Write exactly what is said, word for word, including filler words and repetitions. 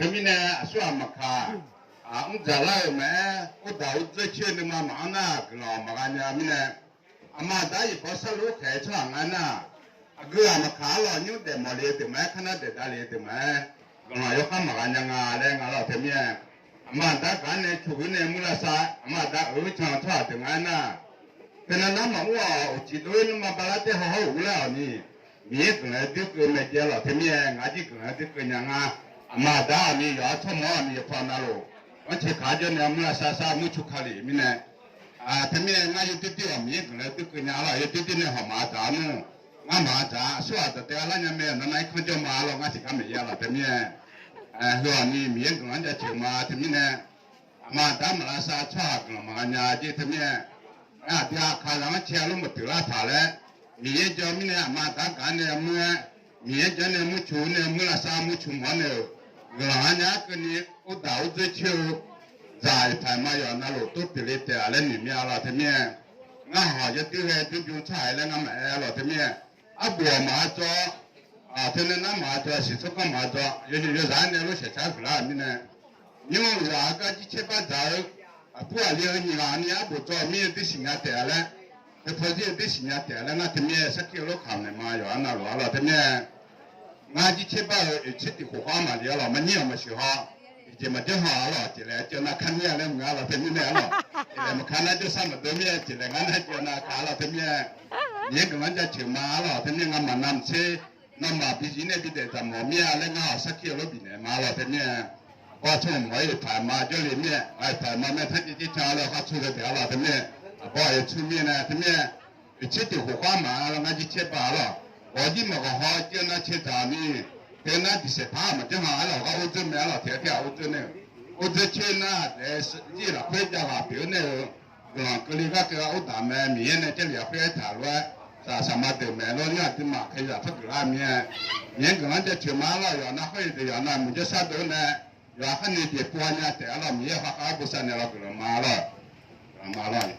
Teumirnae aqsurghaq maqkaq, mr dzaqlar-euq maqaer, urdaq ur dzeur coer-eu nuima maqanr nar, guiqlanq maqgha nya mirnae, aqma aqda iqbax sarluf khaeq-eu tsawrhaq nga nar, aqgeu ghaq maqkaq arlawq, nymr daef mawf le-eu deuq maqaer, kar nar daef dav le-eu deuq maqaer, guiqlanq yawkhav maqgha nya nga laer nga lawq. Teumirnae aqma aqda gaq-anr nae coq-eu nae mur lavsav, aqma aqda uiq-eu can-eu tsawrhaq deuq nga aernar, teunav nar maqmr-awq. Uqcif dov-ir nuima bala taer haw hawr-euq urlar-awq ni, Miqyaer guiqlanq-aer duirkeuv mae jaev lawq. Teumirnae ngaq-anr jir guiqlanq-aer duirkeuv nya nga. Aqma aqda-awq ni yawqha tsawrmawr-awq ni yawpaw navluf, anrcae kaq-ar jawr nae mur lavsav sar mur cu ka lef mirnae, teumirnae ngar yawdoer doer-awq. Miqyaer guiqlanq-aer duirkeuv nya lawq. Yawdoer doer nae hawq maqdzaq-ar nmr, ngar maqdzaq-a. Aqsurghaq dawq taef-aer lar nya mae, nawr nar irkanr jawr ma lawq. Ngar tiqgar maeq ya lawq. Teumirnae heu-awq ni Miqyaer guiqlanq-anr jaceuq ma. Teumirnae aqma aqda maqlavsav tsawrhaq guiqlanq maqgha nya jeq. Teumirnae ngar aqdui aqkaqzaq-anr cae-a lof maqteuq lar taq laer, Miqyaer jan mirnae aqma aqda gaq-anr nae mur-aer, Miqyaer jan nae mur cu nae mur lavsav mur cu mawr nae-euq guiqlanq-anr nya-ar keuvni, urdaq ur dzeur coer-eu zaq iqpaq ma yawq navluf tov pyeufle taef-a laer noeq mir-a lawq. Teumirnae ngar hawq yawdoer ghae dmr bymr tsawrhaq-aer laer ngar maqaer lawq. Teumirnae arbof-awq maqha dzaw, teunav nar maqha dzaw, siqtsawrganr maqha dzaw, yawzaq-aer nae lof shaqcar huiqlar-euq mirnae, nymr-eu zaq-eu gar jircaer bar dzaq-eu, aqbur aqli-eu nyiq ghaq ni arbof dzaw mir-eu duir siqnya taef-a laer, teupaw zir-eu duir siqnya taef-a laer ngar teumirnae sarkir-eu lof kaq naeq ma yawq-anr navluf-a lawq. Teumirnae ngar jircaer bar-euq oeqtser tiq khof khawf-anr maqli-a lawq. Maqnyir-awq maqsheuq haw, tiqjeq maqjanr haw-a lawq. Tiqlaeq-aer jawr nar kar mir-a laer mq-a lawq. Teumirnae-a lawq, tiqlaeq maqkar nar jawrsar maqdov mir-a. Tiqlaeq ngar nar jawr nar kar lawq. Teumirnae Miqyaer guiqlanq-anr jaceuq ma-a lawq. Teumirnae ngamaf navmaqtser nawmaf bizif nae bidaef dzaq mawf mir-a laer ngar hawq sarkir-eu lof bifnaeq ma lawq. Teumirnae aqbawr aqcawq mawf-ir iqpaq ma jawrle mir-a, iqpaq ma maer tanrjeq tser can laer khartsu ghae taef-a lawq. Teumirnae aqbawr aqyawf tsu mir-a nae teumirnae oeqtser tiq khof khawf-anr maqha lawq. Ngar jircaer bar-a lawq. Ghawq jir maqghawq haw jawr nar cae dzaq ni, teunav diqsaeq par maqjanr haw-a lawq. Ghar ur dzeur mae-a lawq. Tiq ghaq tir ghaq ur dzeur nae-eu, ur dzeur coer nar daef-eu zir lafkhoer jav ghaq pyeuf-eu nae-eu guiqlanq keuvle gar keuv-a urdaq mae. Miqyaer nae Jarlif lafkhoer aertaq lof-aer saqsaq ma deuq maeq lawr nymr aqduimaf kalizaq par geuflar mir-a. Miqyaer guiqlanq-anr jaceuq ma-a lawq. Yawqha nav khoer-eu deuq yawqha nav muiq jawrsar deuq-eu nae yawqha kharni jeq pov-a nya taef-a lawq. Miqyaer khar khar bosav naeq lawq. Guiqlanq ma-a lawq. Guiqlanq ma-a lawq.